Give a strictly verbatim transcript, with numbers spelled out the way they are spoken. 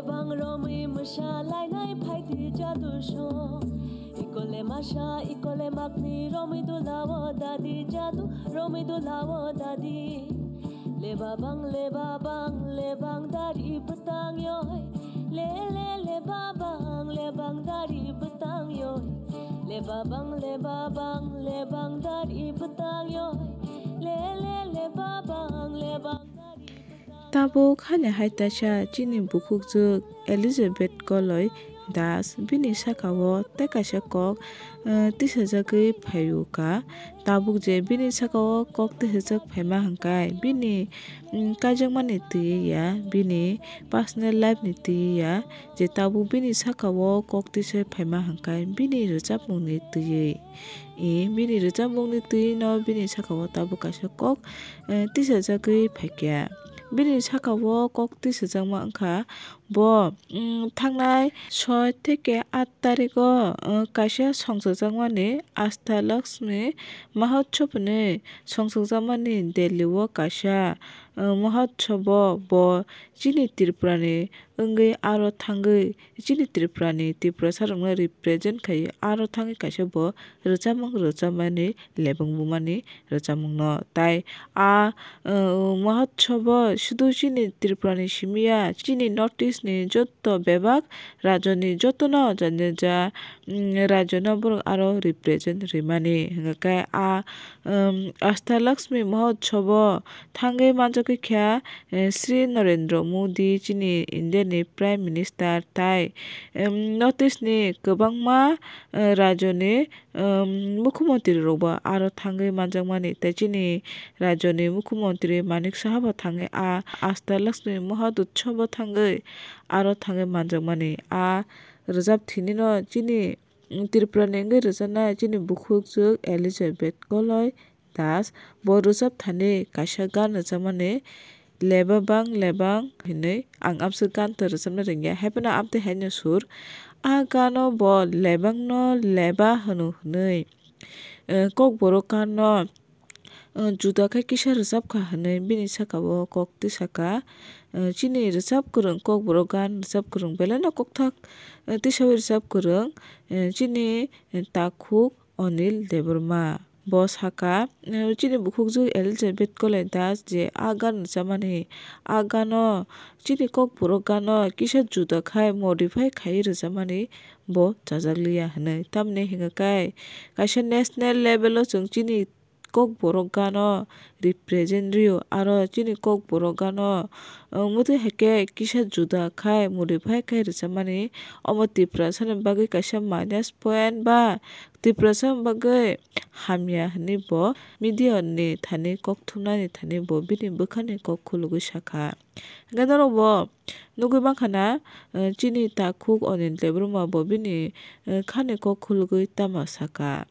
Bang romwi mwsa lainai phaidi jadu song. Ikole masa, ikole makni romwi dulao dadi jadu, romwi dulao dadi. Leba bang, leba bang, lebang dari bwtang yoi. Le, le, leba bang, lebang dari bwtang yoi. Leba bang, leba bang, lebang dari bwtang yoi. Le, le, leba bang, lebang dari bwtang yoi. Tabuk haini hai taisa chini bukhukjwk Elizabeth Koloi Das bini saka-o tei kaisa kok, eh, tisajagwi phaio kha. Tabuk je bini saka-o kok tisajak phaima hwnkhe bini, mm, kaijakmani twi ya, bini personal life ni twi ya, je tabuk bini saka-o kok tisa phaima hwnkhe bini rwchapmungni twiwi. I, bini rwchapmungni twi no bini saka-o tabuk kaisa kok, eh, tisajagwi phaikha. Bini saka-o kok tisajakma wngkha bo, mm, thangnai soi theke aat tarigo, eh, kaisa songchakjakmani Asta Lakshmi Mahotsav hinwi songchakjakmani Delhi-o kaisa, eh, Mahotsav-o bo chini Tripura ni wngwi aro thangwi chini Tripura ni Tiprasa rokno represent khaiwi aro thangwi kaisa bo rwchapmung rwchapmani lebeng bumani rwchapmungno. Tai a, uh, Mahotsav-o sudu chini Tripura ni simi ya, chini North East ni joto bebak rajyo ni jotono jani ja, mm, rajyo no borok aro represent rimani. Hwnkhe a, um, Asta Lakshmi Mahotsav-o thangwi manjagwi kha, eh, Shri Narendra Modi chini India ni Prime Minister tai, em, North East ni kwbangma, eh, rajyo ni, em, mukhyamantri rok bo aro thangwi manjakmani tei chini rajyo ni mukhyamantri Manik Saha bo thangwi a Asta Lakshmi Mahotsav-o thangwi aro thangwi manjakmani. A rwchap thini no chini Tripura ni wngwi rwchapnai chini bukhukjwk Elizabeth Koloi Das bo rwchap thani kaisa gan rwchapmani Leba bang lebang hinwi ang amswk gan to rwchapna rwngya, haiphano amtwi haino sur. A gano bo lebangno leba hwno hinwi, eh, kokborok gano, eh, juda khe kisa rwchapkha hinwi bini saka-o kok tisaka. Eh, chini rwchap kwrwng kokborok gan rwchap kwrwng belaino kokthak, eh, tisaui rwchap kwrwng, eh, chini, eh, takhuk Anil Debbarma. Bo saka, eh, chini bukhukjwk Elizabeth Koloi Das je a gan rwchapmani, a gano chini kokborok gano kisa juda khai modify khaiwi rwchapmani bo chajakliya hinwi. Tamni hwnkhe kai kaisa national level-o chwng chini kokborok gano represent rio, aro chini kokborok gano, eh, wngwi twi hai khe kisa juda khai modify khai rwchapmani. Omo Tiprasani bagwi kaisa minus point ba Tiprasani bagwi hamya hinwi bo media ni thani kok thumnani thani bo bini bwkhani kok khulugwi sakha. Hwnkhe norok bo nugwi mankha na, eh, chini takhuk Anil Debbarma bo bini, eh, khani kok khulugwi tamo saka.